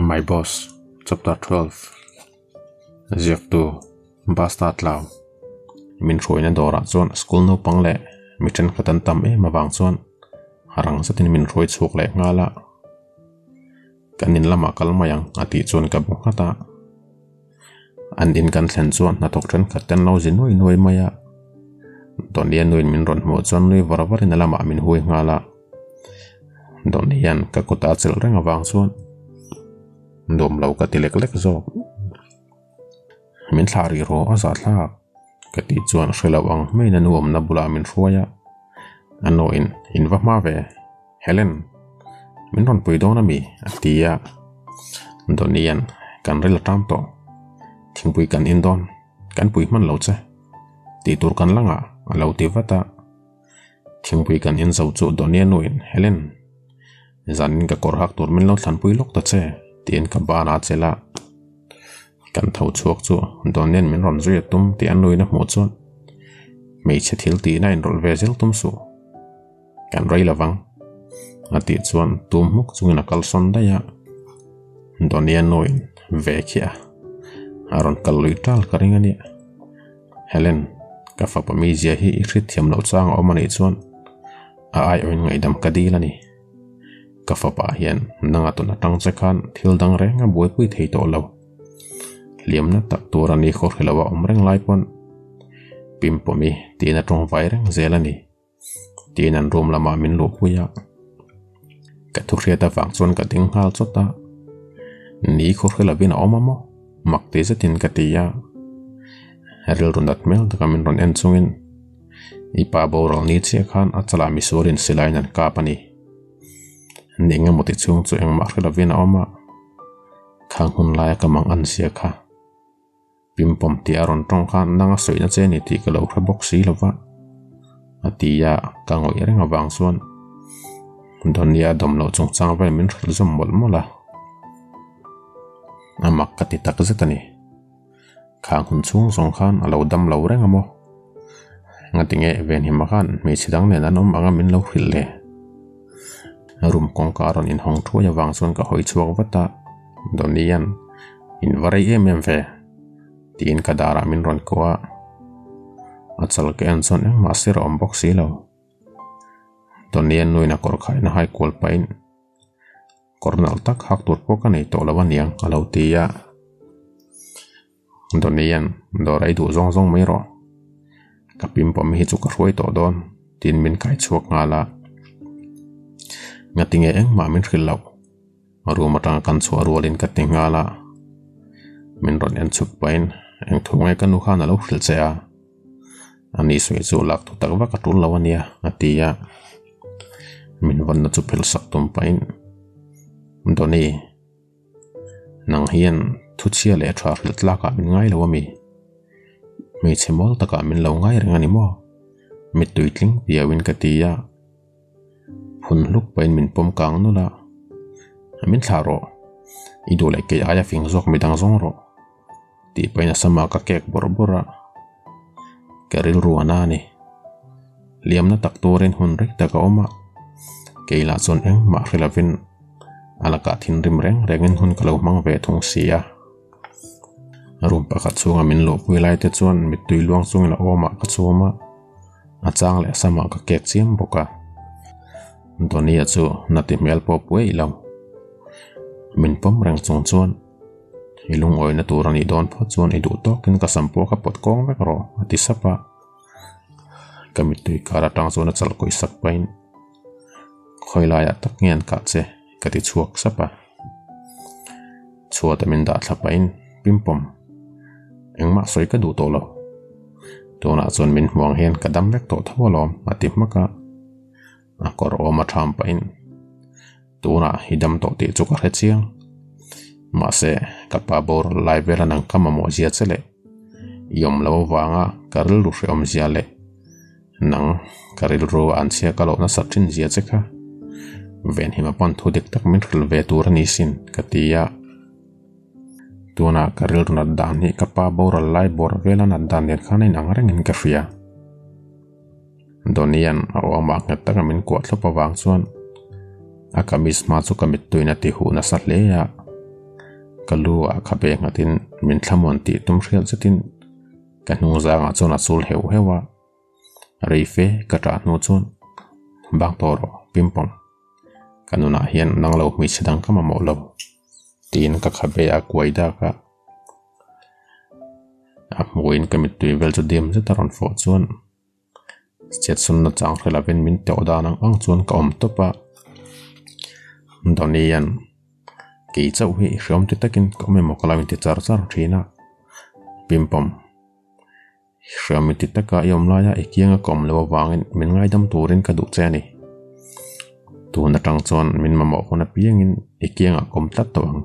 My Boss, Chapter 12 Ziaktu, Basta Tlau Min hruaina dawrah chuan school naupang leh mi thenkhat an tam em avang chuan rang zetin min hruai chhuak leh nghal a. Kan in lamah kal mai ang a tih chuan ka bu nghat a. An in kan thlen chuan hnathawk thenkhat te an lo zi nuai nuai mai a. Donnie nuin min rawn hmuh chuan nui var varin a lamah min hui nghal a. Donnie hian ka kutah a chelh reng avang chuan nuam lo ka ti lek lek zawk. Min thlah rih rawh a zah thlak ka tih chuan hre lo ang hmeiin a nu awmna bulah min hruai a. A nuin in va hma ve. Helen, min rawn pui dawn a mi? a ti a. Donnie-a'n, Kan ril a ṭam tawh. Thingpui kan in dawn. Kan pui hman lo che. Tih tur kan la ngah, a lo ti vat a. Thingpui kan in zo chu Donnie-a nuin, Helen, zanin ka kawr hak tur min lo thlanpui lawk ta che, tiin ka ban a chelh a. Kan tho chhuak chu Donnie-a'n min rawn zui a tum tih a nuin a hmuh chuan hmeichhe thil tihna inrawlh ve zel tum suh. Kan rei lovang. A tih chuan tum hmuk chungin a kalsawn daih a. Donia nuin ve khiah a rawn kal lui tal ka ring a nia. Helen, ka fapa mizia hi i hrit thiam loh chang a awm a nih chuan a aiawhin ngaihdam ka dil a ni. Ka fapa hian nanga tun atang che khan thil dang reng a buaipui thei tawh lo. Hliamna tak tur a ni khaw hre lo a awm reng lai pawn Pimpawmi tiin a tawngvai reng zel a ni. Tiin an room lamah min luhpui a, ka thu hriat avang chuan ka ding nghal chawt a, ni khaw hre lovin a awm a maw? Mak ti zetin ka ti a, rilru nat hmel taka min rawn en chungin i pa boral ni chiah khan a chalah misualin silaiin an kap a ni. Ni engemaw ti chhung chu engmah hre lovin a awm a, khang hun laia ka mang an zia kha. Pimpawm tih a rawn tawng khan nang a sawihna che ni tih ka lo hre bawk si lo va, a ti a, ka ngawih reng avang chuan Donnie a dawm loh chungchang vel min hrilh zawm mawlh mawlh a, a mak ka ti tak zet a ni. Khang hun chhung zawng khan a lo dam lo reng a maw? Ngatinge Venhima khan hmeichhe dang nen an awm anga min lo hrilh le? Room kawngka a rawn inhawng thuai avang chuan ka hawi chhuak vat a, Donnie-a'n In va rei em em ve tiin ka darah min rawn ko a, a chal ka en chuan engmah sir a awm bawk si lo. Donnie-a'n nuin a kawr khaina hai kual pahin kawr nalh tak hak tur pawh ka nei tawh lo aniang a lo ti a. Donnie-a'n dawr ei duh zawng zawng mai rawh, ka pimpawm hi chu ka hruai tawh dawn tiin min kai chhuak nghal a. Ngatinge engmah min hrilh loh, room atanga kan chhuah rualin ka ti nghal a. Min rawn en chhuk pahin eng thu nge ka nu khan a lo hrilh che a, ani sawi chu lak thu tak vak a tul lo ania a ti a. Min vawnna chu phelh sak tum pahin Donnie. Nang hian thuchhia leh tha hrilh tlakah min ngai lo a mi? Hmeichhe mawl takah min lo ngai reng a ni maw? Mittui tling piauin ka ti a. Phun hluk pahin min pawm kang nulh a. Min thlah rawh. I duh leh kei aia fing zawk midang zawng rawh. Tih pahin a sama ka kek bawrh bawrh a. Ka rilru a na a ni. Hliamna tak turin hun rei tak a awm a, kei lah chuan engmah hre lovin a lakah thinrim reng rengin hun ka lo hmang ve thung si a. Room pakhat chhunga min luhpui lai te chuan mittui luang chungin a awmah ka chhum a, a chang leh samah ka kek chiam bawk a. Donnie-a chu na ti hmel pawh puai lo. Min pawm reng chung chuan. I lungawina tur a nih dawn phawt chuan i duh tawkin ka sam pawh ka pawt kawng vek rawh a ti sap a. Ka mittui kar atang chuan a chal kawi sak pahin khawi laiah tak nge an kah che ka ti chhuak sap a. Chhuata min dah thla pahin pimpawm engmah sawi ka duh tawh lo. Tunah chuan min hmuh ang hian ka dam vek tawh tho alawm a ti hmak a. A kawr awm a tham pahin tunah i dam tawh tih chu ka hre chiang. Mahse, ka pa boral lai vela nang ka mamawh zia che leh i awm lo avanga ka rilru hrehawm zia leh nang ka rilru a an chhia ka loh nasat thin zia che kha Venhima pawn thu dik tak min hrilh ve tur a ni sin ka ti a. Tunah ka rilru nat dan hi ka pa boral lai bawr vela nat dan nen khan a inang rengin ka hria. Donnie-a'n a awmah nghet taka min kuah thlawp avang chuan a kamis hma chu ka mittuin a ti huh nasa hle a. Ka lu ah khabe nghatin min thlamuan tih tum hriat zetin ka hnung zangah chuan a chul heuh heuh a. Rei fe ka ṭah hnu chuan bang tawh rawh pimpom ka nunah hian nang lo hmeichhe dang ka mamawh lo tiin ka khabe a kuai dak a. A hmuhin ka mittui vel chu dim zet a rawn fawh chuan chetsunna chang hre lovin min teuh dan ang ang chuan ka awm tawp a. Donny-a'n kei chauh hi hreawm ti takin ka awm emaw ka lo inti char char thin a, pimpom. Hriam i ti taka i awm laia i kianga ka awm loh avangin min ngaidam turin ka duh che a ni. Tun atang chuan min mamawh hun apiangin i kiangah ka awm tlat tawh ang,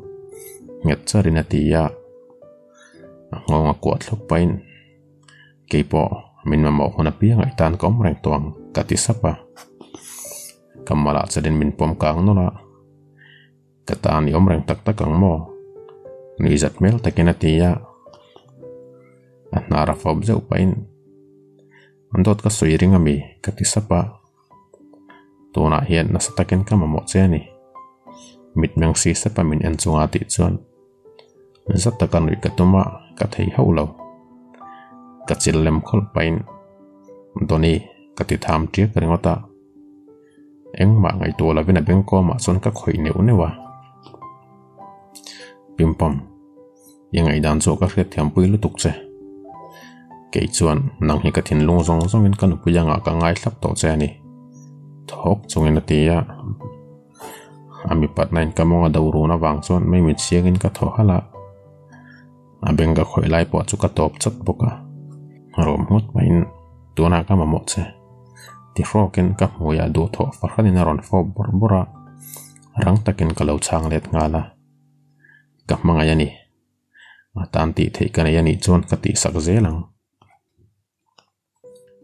nghet charin a ti a. A nghawng a kuah thlawp pahin, Keipawh min mamawh hun apiangah i tan ka awm reng tawh ang, ka ti sap a. Ka malah chelin min pawm kang nawlh a. Ka tan i awm reng tak tak ang maw? Nuihzat hmel takin a ti a. A hnar a fawp zeuh pahin, An dawt ka sawi ring ami? ka ti sap a. Tunah hian nasa takin ka mamawh che a ni. Mitmeng si sapa min en chunga tih chuan zat taka nuih ka tum a, ka thei hauh lo. Ka chil lem khawlh pahin, Donny, ka ti tham ṭiak ringawt a. Engmah ngaihtuah lovin a bengkawmah chuan ka khawih neuh neuh a. Pimpom, i ngaihdan chu ka hriatthiampui lutuk che. Kei chuan nang hi ka thinlung zawng zawngin ka nupui angah ka ngai thlap tawh che a ni. Thawk chungin a ti a. A mipatna in ka mawng a do run avang chuan mei mit siangin ka thaw halh a. A beng ka khawih lai pawh chu ka tawp chawt bawk a. Rawm nghut maiin tunah ka mamawh che. Ti hrawkin ka hmuiah duhthawh fahranin a rawn fawp bawrh bawrh a, rang takin ka lo chhang let nghal a. Ka hmangaih a ni. A tan tih theih ka nei a nih chuan ka tihsak zel ang.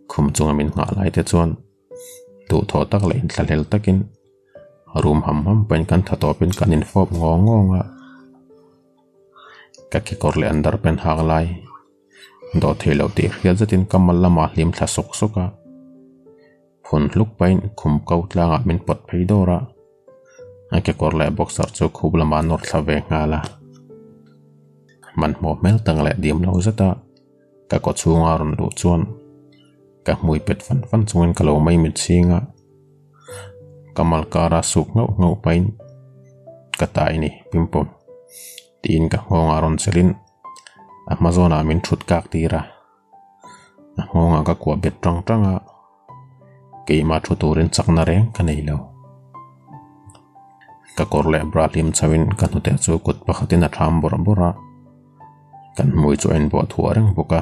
Khum chunga min nghah lai te chuan duhthawh tak leh inthlahlel takin room ham ham pahin kan tha tawpin kan infawp ngawng ngawng a. Ka kekawr leh underpant hak lai. Dawh thei loh tih hriat zetin ka mal lamah hlim thla sawk sawk a, phun hluk pahin khum ko tlangah min pawt phei dawr a, a kekawr leh boxer chu khup lamah a nawr thla ve nghal a. Hmanhmawh hmel tak leh dim lo zeta ka kaw chhunga rawn luh chuan ka hmui pet fan fan chungin ka lo mai mit chhing a, ka mal kara suk nghauh nghauh pahin ka tai ni pimpom tiin ka nghawngah rawn chelhin. A hma zawnah min thut kak tir a, a nghawngah ka kuah bet tang tang a, keimah thu turin chakna reng ka nei lo. Ka kawr leh bra hlim chhoin ka hnute chu kut pakhatin a tham bawrh bawrh a, kan hmui chu a inbuah thuah reng bawk a.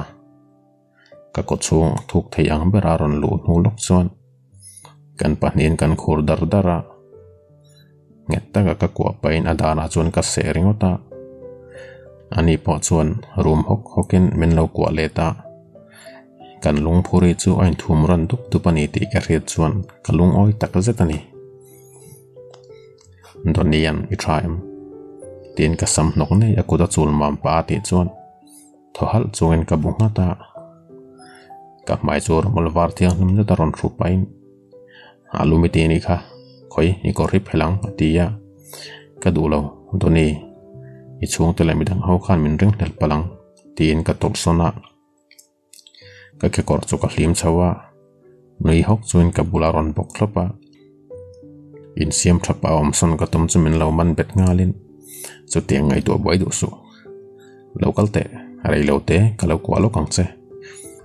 Ka kaw chhung thuk thei ang bera rawn luh hnu lawk chuan kan pahnihin kan khur dar dar a, nghet taka ka kuah pahin a danah chuan ka seh ringawt a, ani pawh chuan rum hawk hawkin min lo kuah let a, kan lungphuri chu a inthum rawn dup dup a ni tih ka hriat chuan ka lungawi tak zet a ni. Donny-a'n i tha em? Tiin ka sam hnawk nei a kut a chul mam pah a tih chuan. Thaw halh chungin ka bu nghat a, ka hmai chu rawmawl var thianghlim zet a rawn hru pahin a lu mi ti anih kha, khawi i kawr hi phelh ang a ti a, ka duh lo Donny, i chhungte leh midang ho khan min ring hlel palh ang tiin ka tawlh sawn a, ka kekawr chu ka hlim chho a, nui hawk chungin ka bulah a rawn bawk thlawp a, insiam tha pah awm sawn ka tum chu min lo man bet nghalin chutiang ngaihtuah buai duh suh. Lo kal teh, rei lo te ka lo kuah lawk ang che.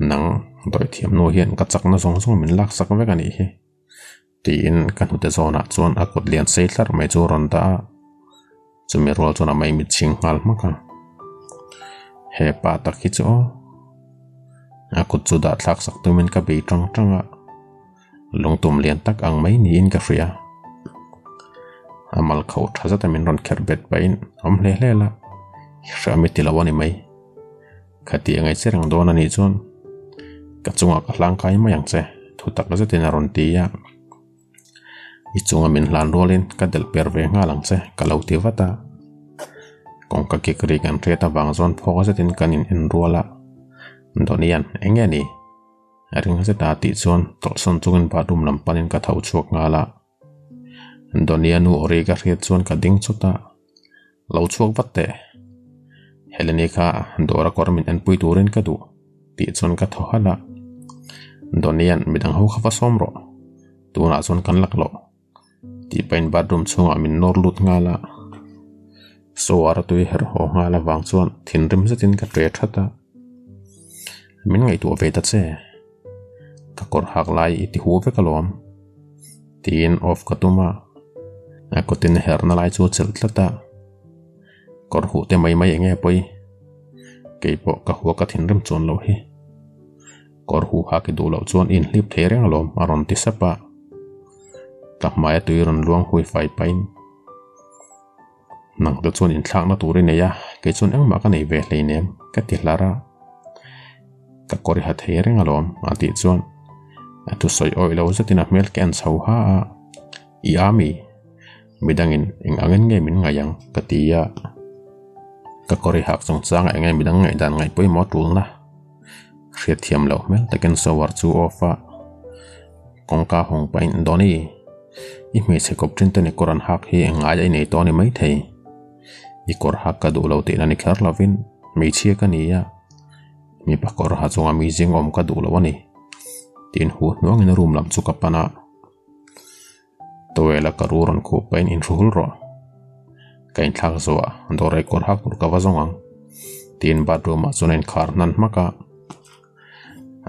Nang dawithiam nu hian ka chakna zawng zawng min laksak vek a nih hi. Tiin ka hnute zawnah chuan a kut lian sei thlarh mai chu a rawn dah a, chumi rual chuan a maimit chhing nghal hmak a. He pa tak hi chu aw. A kut chu dah thlak sak tumin ka bei tang tang a, lungtum lian tak ang mai niin ka hria. A mal kho tha zeta min rawn kherh bet pahin awm hle hle la, i hriam i ti lo a ni mai. Khati a ngaihche reng dawn a nih chuan ka chungah ka hlang kai mai ang che, thu tak zetin a rawn ti a. I chunga min hlan rualin ka delh per ve nghal ang che, ka lo ti vat a. Kawngka kik ri kan hriat avang chuan phawk zetin kan in en rual a. Donian, eng nge ni? A ring zeta a tih chuan tawlhsawn chungin bathroom lam panin ka tho chhuak nghal a. Donia nu aw ri ka hriat chuan ka ding chawt a, Lo chhuak vat teh. Heleni kha dawra kawr min enpui turin ka duh tih chuan ka thaw halh a. Donny-a'n midang ho kha va sawm rawh, tunah chuan kan laklawh tih pahin bathroom chhungah min nawr lut nghal a. Shower a tui herh haw nghal avang chuan thinrim zetin ka ṭe that a. Min ngaihtuah ve ta che, ka kawr hak lai i ti hu vek alawm tiin off ka tum a, a kutin herhna lai chu a chelh tlat a. Kawr huh te mai mai enge pawi? Keipawh ka hua ka thinrim chuan loh hi. Kawr huh hak i duh loh chuan i inhlip thei reng alawm a rawn ti sap a. Ka hmaia tui rawn luang hui fai pahin nang te chuan inthlakna tur i nei a, kei chuan engmah ka nei ve hleinem ka ti hlar a. Ka kawr i ha thei reng alawm a tih chuan a thusawi awih lo zetin a hmel ka en chho ha a. I a mi? Midangin eng angin nge min ngaih ang? ka ti a. Ka kawr i hak chungchanga eng nge midang ngaih dan ngaih pawimawh tulna? Hriatthiam loh hmel takin shower chu off a. Kawngka hawng pahin, Donny, i hmeichhe kawp thin ten i kawr an hak hi eng ngaia i nei tawh a ni maithei. I kawr hak ka duh lo tihna ni kher lovin hmeichhia ka ni a, mipa kawr ha chunga mi zing awm ka duh lo a ni, tiin huh hnuangin room lam chu ka pan a. Towel a ka ru rawn khuh pahin inhru hul rawh. Ka inthlak zawh a, dawr ei kawr hak tur ka va zawng ang. Tiin bathroom ah chuan a inkhar hnan hmak a.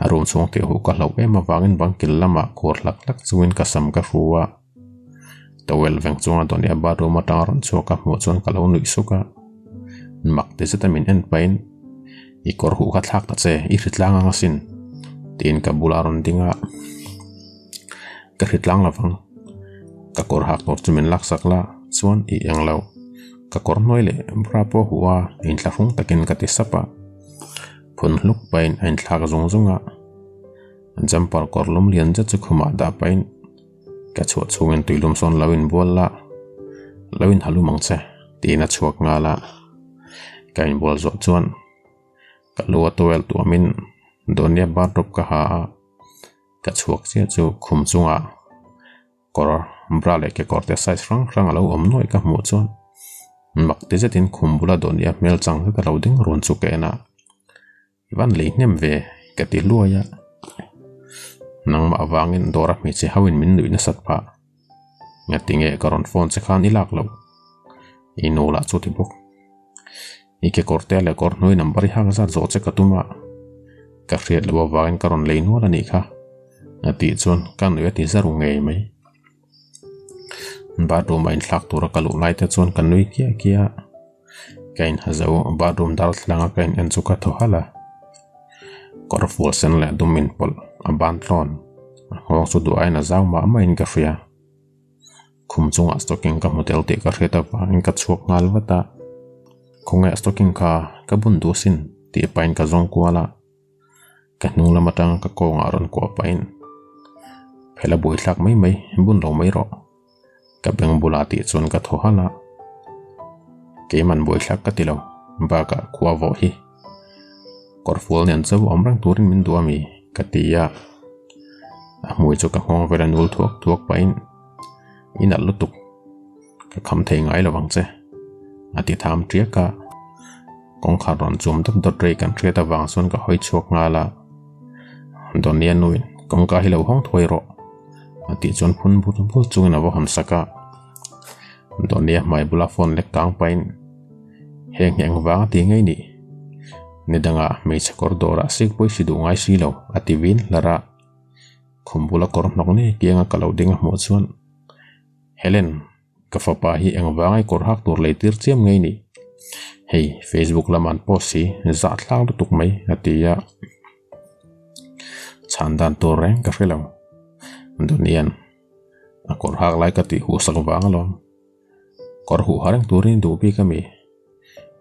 A room chhung tih huh ka hlauh em avangin bang kil lamah khuar hlak hlak chungin ka sam ka hru a. Towel veng chunga Donny-a bathroom atanga rawn chhuak ka hmuh chuan ka lo nuih suk a. Mak ti zeta min en pahin I kawr huh kha thlak ta che, i hritlang ang asin tiin ka bulah a rawn ding a. Ka hritlang lo vang, ka kawr hak tur chu min laksak la chuan i eng lo. Ka kawr hnuai leh bra pawh huh a, inthlahrung takin ka ti sap a. Phun hluk pahin a inthlak zung zung a. Jumper kawr lum lian zet chu khumah dah pahin Ka chhuah chhungin tuilum sawn lo inbual la, lo inhalum ang che tiin a chhuak nghal a. Ka inbual zawh chuan ka lu a towel tuamin Donia bathrobe ka ha a, ka chhuak chiah chu khum chungah kawr bra leh kekawr te size hrang hrang a lo awm nuaih ka hmuh chuan mak ti zetin khum bula Donia hmel chang zet a lo ding run chu ka en a. I van lei hnem ve ka ti hluai a, nangmah avangin dawra hmeichhe ho in min nuih nasat phah. Ngatinge ka rawn phone che khan i lak loh? I nu lah chu ti bawk. I kekawr te leh kawr hnuai number i hak zat zawh che ka tum a, ka hriat loh avangin ka rawn lei nual a nih kha a tih chuan ka nuih a ti za ru ngei mai. Bathroom a inthlak tura ka luh lai te chuan ka nui kiah kiah a. Ka inha zo bathroom darthlalang a ka in en chu ka thaw halh a. Kawr fual sen leh dum inpawlh a ban tlawn a nghawng chu duh aiin a zau mah mahin ka hria. Khum chungah stocking ka hmu tel tih ka hriat avangin ka chhuak nghal vat a. Khawnge stocking kha ka bun duh sin tih pahin ka zawng kual a. Ka hnung lam atang ka kawngah rawn kuah pahin Phela buaithlak mai mai bun lo mai rawh. Ka beng bulah tih chuan ka thaw halh a, Keiman buaithlak ka ti lo, bakah khua vawh hi kawrfual nen chauh awm reng turin min duh a mi? ka ti a, a hmui chu ka nghawng vel a nul thuak thuak pahin I nalh lutuk, ka kham thei ngai lo vang che a ti tham tiak a, kawngkhar rawn chum dawt dawt rei kan hriat avang chuan ka hawi chhuak nghal a, Donny-a nuin kawngka hi lo hawng thuai rawh. A tih chuan phun bur bur chungin a va hawn sak a. Donny-a hmai bula phone lek kang pahin heng hi eng vang a ti ngei nih? Ni dangah hmeichhe kawr dawrah sik pawh i si duh ngai si lo a ti vin hlar a. Khum bula kawr hnawk ni kianga ka lo ding a hmuh chuan Helen ka fapa hi eng vanga i kawr hak tur lei tir chiam ngei nih? Hei Facebook lama an post hi zah thlak lutuk mai a ti a. Chhan dan tur reng ka hre lo. Donian a kawr hak lai ka tih huh sak vang alawm. Kawr huh ha reng turin duh bik a mi.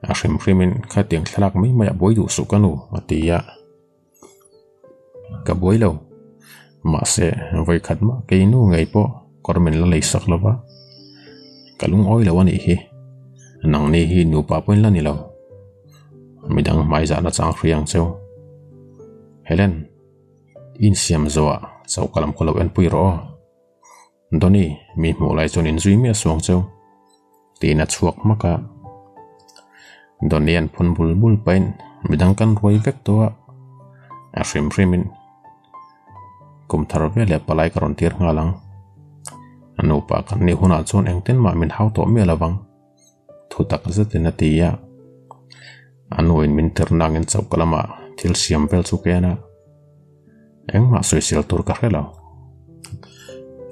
A hrim hrimin khatiang thlalak mai mai a buai duh suh ka nu a ti a. Ka buai lo. Mahse vawikhat mah kei nu ngei pawh kawr min la lei sak lova. Ka lungawi lo a nih hi. Nangni hi nupa pawhin la ni lo. Midang hmaizahna chang hri ang cheu. Helen, i insiam zawhah choka lam khaw lo enpui rawh aw. Donny, mi hmuh lai chuan inzui miah suang cheu. Tiin a chhuak hmak a. Donny-a'n phun bul bul pahin midang kan ruai vek tawh a, a hrim hrimin kum thar veleh palai ka rawn tir nghal ang. A nupa kan nih hunah chuan engtin mah min hau tawh miah lovang, thu tak zetin a ti a. A nuin min tir nangin choka lamah thil siam vel chu ka en a, engmah sawisel tur ka hre lo.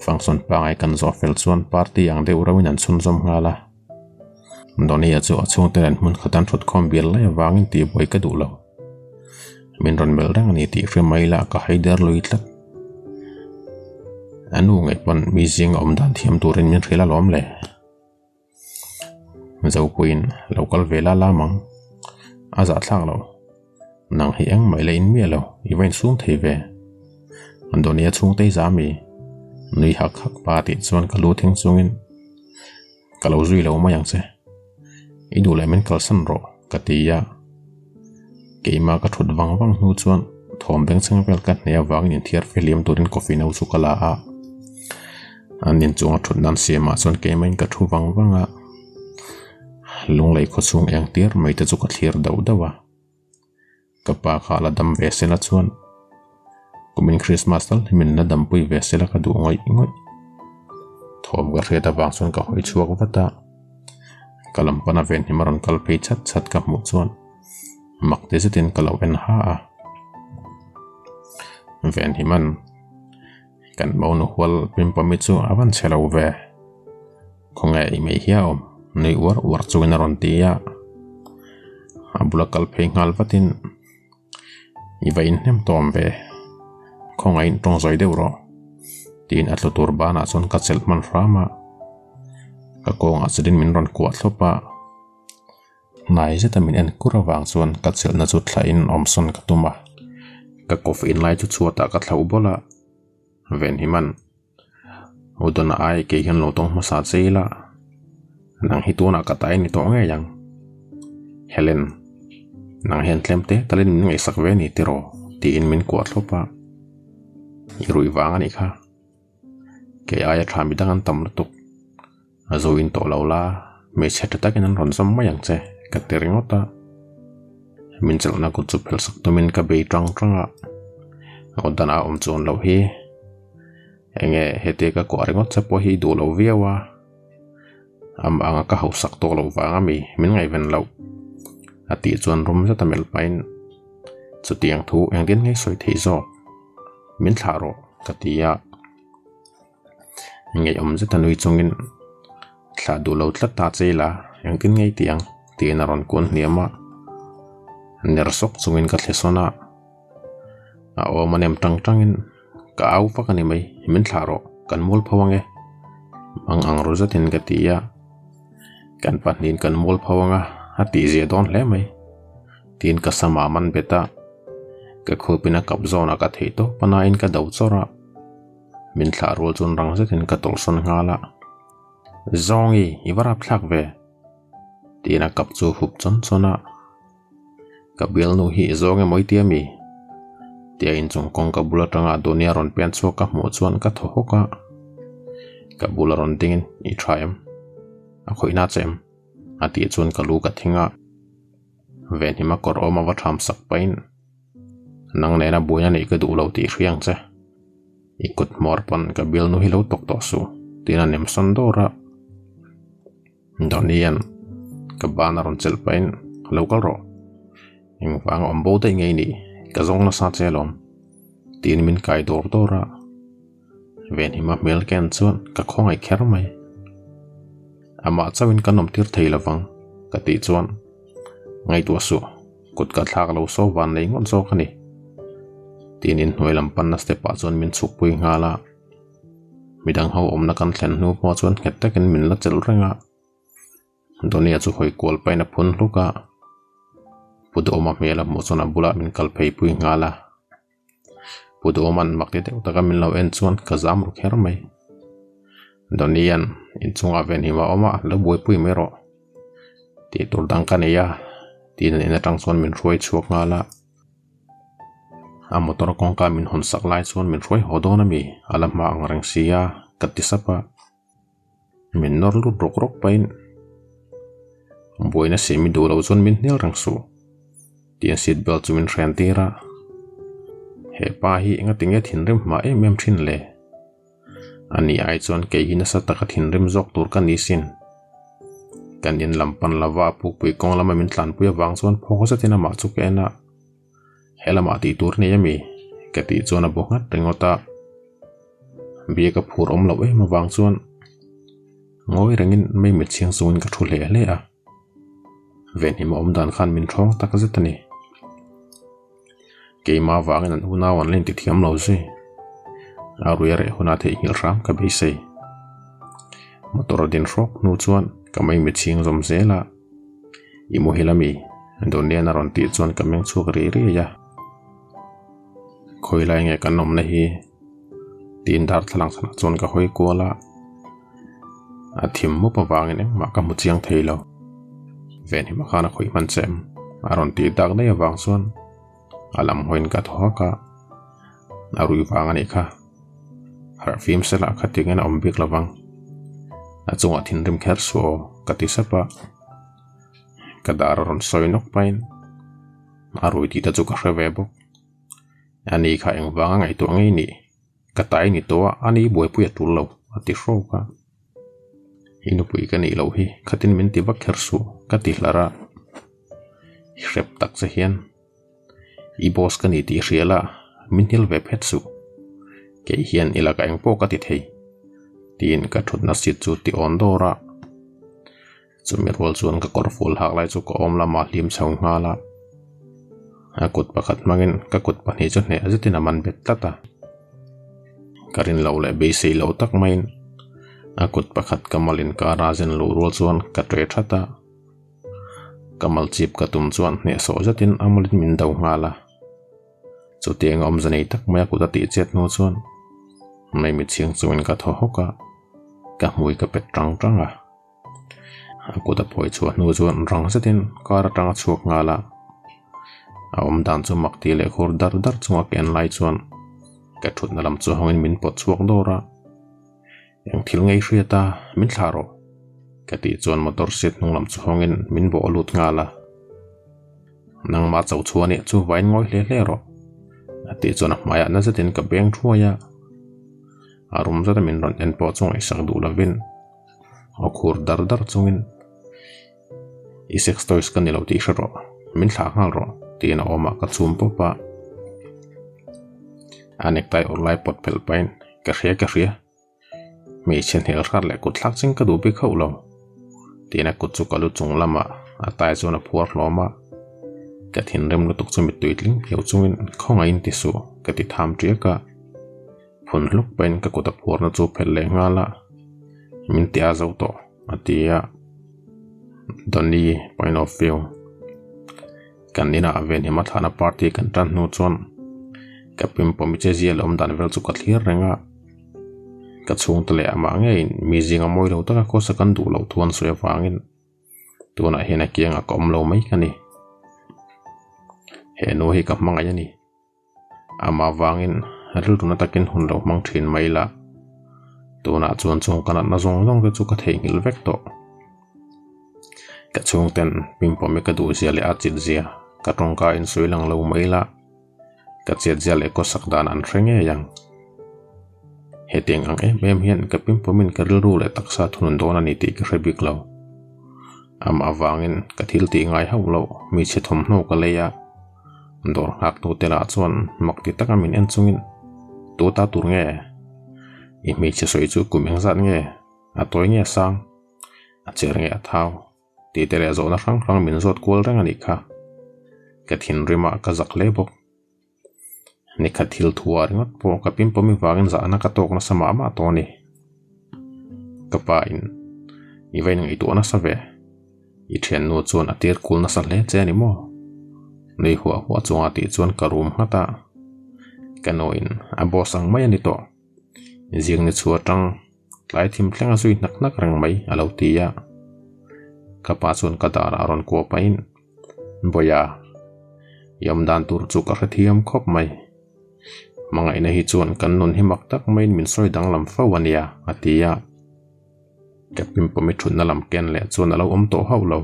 Function pangai kan zawh fel chuan party ang deuh reuhin an chhunzawm nghal a. Donny-a chu a chhungte nen hmun khat an thut khawm bial lai avangin tihbuai ka duh lo. Min rawn melh reng a ni tih hre mai la ka haider lui tlat. A nu ngei pawn mi zinga awm dan thiam turin min hrilh alawm le. Zopuiin lo kal ve la lam ang. A zahthlak lo. Nang hi engmah i la in miah lo, i va insum thei ve. Donny-a chhungte i zam i? Nui hak hak pa tih chuan ka lu thing chungin. Ka lo zui lo mai ang che. I duh leh min kalsan rawh, ka ti a. Keimah ka thut vang vang hnu chuan thawm bengchheng vel ka hne avangin inthiar fihliam turin coffee no chu ka la a. An inchunga thut nan siamah chuan keimahin ka thu vang vang a. Lunglei khawchhung eng tir mai te chu ka thlir dauh dauh a. Ka pa kha a la dam ve sela chuan kumin Christmas tal hi min la dampui ve sela ka duh ngawih ngawih. Thawm ka hriat avang chuan ka hawi chhuak vat a, ka lam pana venhim a rawn kal phei chat chat ka hmuh chuan mak ti zetin ka lo en ha a. Venhiman kan monu hual pimpami chu a van chhe lo ve. Khawnge i mei hiau nui uar uar chungin a rawn ti a, a bula kal phei nghal vatin i va inhnem tawm ve, khawngaih in tawng zawi deuh rawh tiin a tlu tur banah chuan ka chelh hman hram a, ka kawngah chutin min rawn kuah thlawp a, hnai zeta min en kur avang chuan ka chelhna chu thlahin awmsawn ka tum a, ka coffee in lai chu chhuatah ka thlauh bawlh a, Venhiman. Udona ai kei hian lo tawng hmasa che ila, nang hi tunah ka ta i ni tawh ngei ang. Helen, nang hian tlem te talin min ngaihsak ve ni tiraw? tiin min kuah thlawp a. I ruih vang a nih kha. Kei aia tha midang an tam lutuk. A zo in tawh lo la, hmeichhe tha takin an rawn zawm mai ang che, ka ti ringawt a. Min chelhna kut chu phelhsak tumin ka bei tang tang a, Odana a awm chuan loh hi. Enge heti ka kuah ringawt che pawh hi i duh lo viau a, amah anga ka hausak tawk loh vang ami min ngaihven loh a tih chuan rum zet a melh pahin chutiang thu engtin nge sawi theih zawk min thlah rawh ka ti a. Ngeiawm zet a nui chungin thlah duh lo tlat ta che ila engtin ngei tih ang tiin a rawn kuan hniam a, ner sawk chungin ka thle sawn a, a awm a nem tang tangin ka au vak a ni mai min thlah rawh kan mual pho ang e mang ang ru zetin ka ti a, kan pahnihin kan mual pho ang a a tihzia dawn hle mai tiin ka sama man bet a, ka khupin a kap zawnah ka theih tawp a nain ka do chawrh a. Min thlah rual chuan rang zetin ka tawlhsawn nghal a, Zawngi, i va rapthlak ve! tiin a kap chu hup chawn chawn a, Ka bialnu hi i zawng emaw i ti ami? tia inchung kawngka bul atanga Dunia rawn pen chhuak ka hmuh chuan ka thaw hawk a, ka bula rawn dingin I tha em? A khawihna che em? a tih chuan ka lu ka thing a, Venhima kawr awm a va tham sak pahin Nang nena buaina neih ka duh lo tih hria ang che. I kut hmawr pawn ka bialnu hi lo tawk tawh suh tiin a nem sawn dawr a. Donny-a'n ka ban a rawn chelh pahin lo kal rawh. Engvanga awm bo daih ngei nih ka zawng nasa che alawm tiin min kai dawr dawr a. Venhima hmel ken chuan ka khawngaih kher mai. Amah chauhin kan awm tir thei lovang ka tih chuan ngaihtuah suh. Kut ka thlak lo saw van nei ngawt zawk a ni. Tiin inhnuai lam panna step ah chuan min chhuk pui nghal a. Midang ho awmna kan thlen hnu pawh chuan nghet takin min la chelh reng a. Donia chu hawi kual pahin a phun hluk a. Pu Duhawma hmel a hmuh chuan a bulah min kal phei pui nghal a. Pu Duhawma'n mak ti deuh taka min lo en chuan ka zam ru kher mai. Donia'n inchungah venhim a awm a, lo buaipui mai rawh. Tih tur dang ka nei a, tiin an in atang chuan min hruai chhuak nghal a. A motor kawngka min hawn sak lai chuan min hruai haw dawn a mi, a la hma ang reng si a, ka ti sap a. Min nawr lut rawk rawk pahin. Buaina siam i duh loh chuan min hnial reng suh. Tiin seat belt chu min hren tir a. He pa hi engati nge thinrim hma em em thin le? Ani ai chuan kei hi nasa taka thinrim zawk tur ka ni sin. Kan in lam pan lova pukpui kawng lama min tlanpui avang chuan phawk zetin amah chu ka en a. He lamah tih tur nei ami? Ka tih chuan a bu nghat ringawt a. Biak a phur awm loh em avang chuan ngawi rengin mei mit chhiang chungin ka thu hle hle a. Venhim a awm dan khan min thawng tak zet a ni. Keimah avangin an unau an la inti thiam lo zui. A rui a reh hunah theihnghilh hram ka beisei. Motor a din hrawk hnu chuan ka mei mit chhing zawm zel a. I muhil ami? Donian a rawn tih chuan ka meng chhuak riai riai a. Khawi lai nge kan awmna hi? Tiin darthlalang chhanah chuan ka hawi kual a. A thim mup avangin engmah ka hmu chiang thei lo. Venhima khan a khawih hman che em? A rawn tih dak daih avang chuan a lam hawiin ka thaw hak a. A rui vang a nih kha. Harh fim sela kha tingin a awm bik lovang. A chungah thinrim kher suh aw ka ti sap a. Ka dar a rawn sawi nawk pahin a rui tih te chu ka hre ve bawk. Ani kha engvanga ngaihtuah ngei nih? Ka tai ni tawh a, ani buaipui a tul lo, a ti hrawk a. I nupui ka nih loh hi, khatin min ti vak kher suh, ka ti hlar a. I hrep tak che hian i boss ka ni tih hria la, min hnial ve phet suh. Kei hian i lakah engpawh ka ti thei, tiin ka thutna seat chu ti awn dawr a. Chumi rual chuan ka kawr ful hak lai chu ka awm lamah hlim chho nghal a, a kut pakhat hmangin ka kut pahnih chu hneh zetin a man bet tlat a. Ka rin loh leh beisei loh tak maiin a kut pakhat ka mal inkara zen luh rual chuan ka ṭe that a, ka mal chip ka tum chuan hnehsawh zetin a malin min do nghal a. Chutiang awmze nei tak mai a kut a tih chet hnu chuan mei mitchhing chungin ka thaw hawk a, ka hmui ka pet tang tang a. A kut a phawi chhuah hnu chuan rang zetin car atang a chhuak nghal a, a awm dan chu mak tih leh khur dar dar chunga ka en lai chuan ka thutna lam chu hawngin min pawt chhuak dawr a, Eng thil ngei hriat a, min thlah rawh ka tih chuan motor seat hnung lam chu hawngin min bawh lut nghal a, Nangmah cho chhuah nih chu vain ngawi hle hle rawh a tih chuan a hmaiah na zetin ka beng thuai a, a rum zeta min rawn en pawh chu ngaihsak duh lovin. A khur dar dar chungin I sex toys ka ni lo tih hre rawh, min thlah nghal rawh tiin a awmah ka chum pawp a. A necktie awrh lai pawt phelh pahin ka hria ka hria, hmeichhe hnial hrat leh kut thlak ching ka duh bik hauh lo tiin a kut chu ka lu chung lamah a tai chuan a phuar hlawm a. Ka thinrim lutuk chu mittui tling phiau chungin khawngaihin ti suh ka ti tham tiak a. Phun hluk pahin ka kut a phuarna chu phelh leh nghal a, min ti a zo tawh a ti a, Donny point of view kan inah venhim a thlahna party kan tan hnu chuan ka pimpawm i che zia leh awm dan vel chu ka thlir reng a, ka chhungte leh amah ngeiin mi zinga mawi lo taka khawsa kan duh loh thu an sawi avangin tunah hian a kiangah ka awm lo mai ka ni. He nu hi ka hmangaih a ni. Amah vangin rilru na takin hun lo hmang thin mai la, tunah chuan chung ka natna zawng zawng te chu ka theihnghilh vek tawh. Ka chhungten pimpawm hi ka duh zia leh a chit zia ka tawngka in sawi lang lo mai la, ka chet zia leh kawsak dan an hre ngei ang. Hetiang ang em em hian ka pimpawmin ka rilru leh taksa thunun dawn a ni tih ka hre bik lo. Amah vangin ka thil tih ngai hauh loh hmeichhe thawmhnaw ka lei a. Dawr nghak tu te lah chuan mak ti taka min en chungin Tu ta tur nge? I hmeichhe sawi chu kum engzat nge? A tawi nge sang? A cher nge a thau? Tih te leh zawhna hrang hrang min zawt kual reng a nih kha. Ka thinrim ah ka zak hle bawk. Nikhat thil thu ah ringawt pawh ka pimpawm avangin zahna ka tawk nasa mah mah tawh a ni. Ka pa in i va inngaihtuah nasa ve. I thiannu chuan a tir kul nasa hle che a ni maw? Nui huah huah chunga tih chuan ka rum nghat a, ka nuin a boss ang mai a ni tawh. Zing ni chhuah atang tlai thim thleng a zui hnak hnak reng mai a lo ti a. Ka pa chuan ka darah a rawn kuah pahin, Bawia, i awm dan tur chu ka hrethiam khawp mai. Hmangaihna hi chuan kan nun hi mak tak maiin min sawi danglam fo a nia, a ti a. Ka pimpawm i thutna lam ken leh chuan a lo awm tawh hauh lo.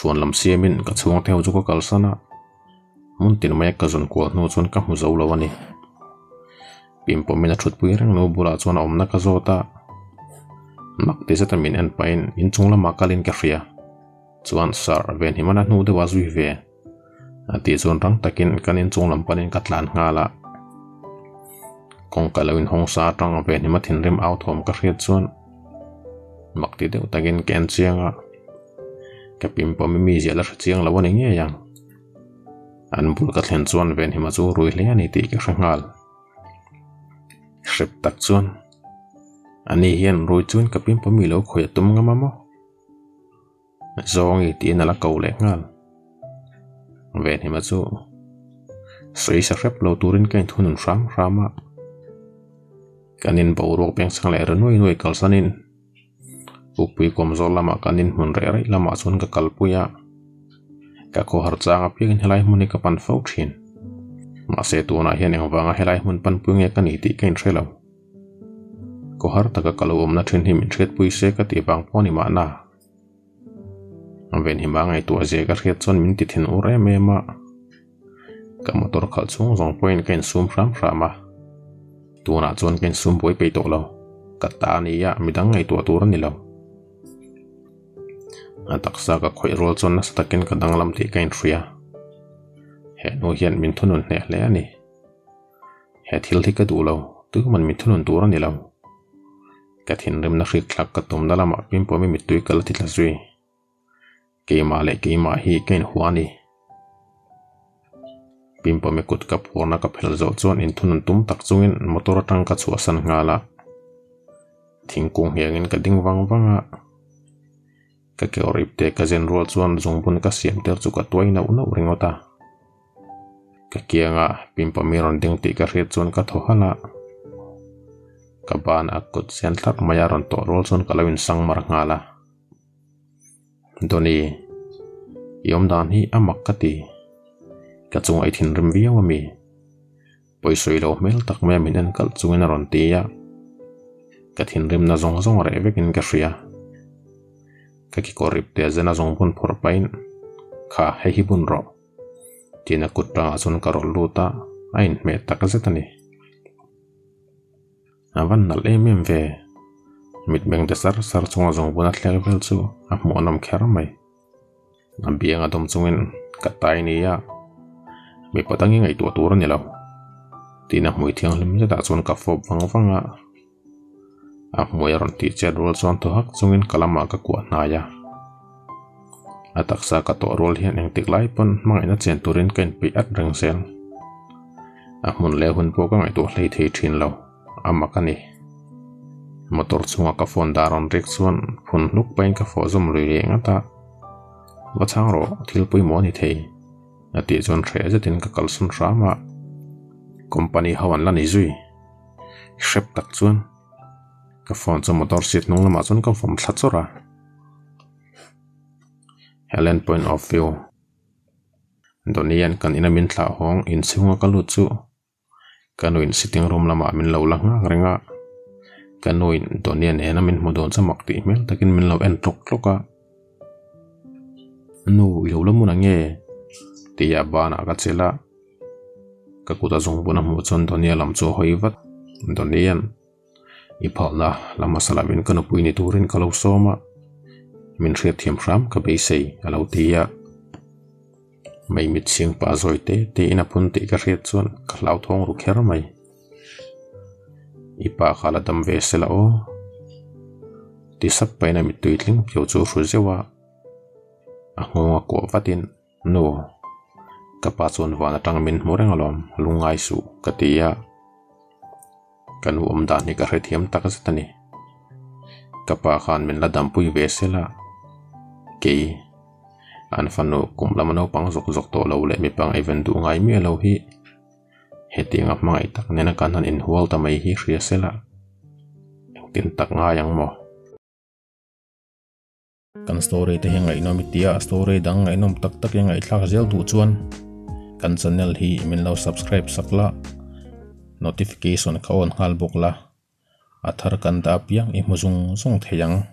Chhuan lam siamin ka chhungte ho chu ka kalsan a, hmun tin maia ka zawn kual hnu chuan ka hmu zo lo a ni. Pimpawmin a thutpui reng lo bulah chuan a awmna ka zawt a, mak ti zeta min en pahin inchung lamah kalin ka hria. Chuan Sir Venhimana hnu deuh a zui ve a tih chuan rang takin kan inchung lam panin ka tlan nghal a. Kawngka lo inhawng sa atang Venhima thinrim au thawm ka hriat chuan mak ti deuh takin ka en chiang a, ka pimpawm i mizia la hre chiang lo a ni ngei ang. An bul ka thlen chuan Venhima chu rui hle a ni tih ka hre nghal. Hrep tak chuan ani hian rui chuan ka pimpawm i lo khawih a tum ngam a maw? Zawngi tiin a la ko leh nghal. Venhima chu sawi sa hrep lo turin ka inthunun hram hram a. Kan in boruak bengchhang leh ri nuai nuai kalsanin Pukpui kawmzawl lamah kan inhmun reh raih lamah chuan ka kalpui a, ka khawhar chang apiangin helai hmun hi ka pan fo thin. Mahse tunah hian engvanga helai hmun panpui nge ka ni tih ka inhre lo. Khawhar taka ka lo awmna thin hi min hriatpui se ka tih vang pawh a ni mahna. Venhima ngaihtuah zia ka hriat chuan min ti thin ur em em a, ka motor khalh chhung zawng pawhin ka insum hram hram a, tunah chuan ka insum buai peih tawh lo, ka ta a ni a, midang ngaihtuah tur a ni lo. A taksa ka khawih rual chuan nasa takin ka danglam tih ka inhria, he hnu hian min thunun hneh hle a ni. He thil hi ka duh lo, tuman min thunun tur a ni lo. Ka thinrimna hrik thlak ka tumna lamah Pimpawmi mittui ka la ti tla zui. Keimah leh keimah hi ka inhua a ni. Pimpawmi kut ka phurna ka phel zawh chuan inthunun tum tak chungin motor atang ka chhuahsan nghal a. Thingkung hiangin ka ding vang vang a. Ka keuh rip te ka zen rual chuan zungbun ka siam tel chu ka tuai nauh nauh ringawt a. Ka kianga Pimpami rawn ding tih ka hriat chuan ka thaw halh a, ka ban a kut sian thlarh mai a rawn tawh rual chuan ka lo insang mar nghal a. Donny, i awm dan hi a mak ka ti. Ka chungah i thinrim viau a mi? Pawisawi lo hmel tak maia min en kalh chungin a rawn ti a, ka thinrimna zawng zawng reh vekin ka hria. Ka kekawr ip te zena zawng bun phawrh pahin, Kha, hei hi bun rawh. Tiin a kut tangah chuan ka rawlh lut a, a inhmeh tak zet a ni. A van nalh em em ve. Mitmeng te sar sar chunga zawng bun a thlek vel chu a hmuhnawm kher mai. A biang a dawm chungin ka tai nia, mipa dang i ngaihtuah tur a ni lo. Tiin a hmui thianghlim zetah chuan ka fawp vang vang a. A hmui a rawn tih chet rual chuan thaw hak chungin ka lamah ka kuah hnai a. A taksa ka tawh rual hian engtik lai pawn hmangaihna chen turin ka inpeih at reng zel. A hmun leh hun pawh ka ngaihtuah hlei thei thin lo, a mak a ni. Motor chhunga ka phone dah rawn rik chuan phun hluk pahin ka fawh zawm lui leh ngat a. Va chhang rawh, thil pawimawh a ni thei. A tih chuan hreh zetin ka kalsawn hram a. Company ho an la ni zui. Hrep tak chuan ka phone chu motor seat hnung lamah chuan ka vawm thla chawrh a. Helen point of view Donnie-a'n kan ina min thlah hawng inchhunga ka lut chu ka nuin sitting room lamah min lo la nghak reng a. Ka nuin Donnie-a nena min hmu dawn chu mak tih hmel takin min lo en tlawk tlawk a. Nu i lo la mun ang nge? Tia banah ka chelh a. Ka kut a zawng bun a hmuh chuan Donnie-a lam chu a hawi vat. Donnie-a'n i phalna la hmasa lovin ka nupui ni turin ka lo sawm a, min hriatthiam hram ka beisei a lo ti a. Maimit chhing pah zawi te tein a phun tih ka hriat chuan ka hlauthawng ru kher mai. I pa kha la dam ve se la aw. Ti sap pahin a mittui tling piau chu a hru zeuh a, a nghawng a kuah vatin. Nu, ka pa chuan van atang min hmu reng alawm, lungngai suh ka ti a. Ka nu awm dan hi ka hrethiam tak zet a ni. Ka pa khan min la dampui ve sel a, kei an fanu kum lama naupang zawk zawk tawh lo leh mipa ngaihven duh ngai miah lo hi hetianga hmangaih tak nena kan han inhual ta mai hi hria sel a, engtin tak ngai ang maw? Kan story te hi ngaihnawm i tia a story dang ngaihnawm tak tak i ngaihthlak zel duh chuan kan channel hi min lo subscribe sak la, notification kha on nghal bawk la, a thar kan dah apiang i hmu zung zung thei ang.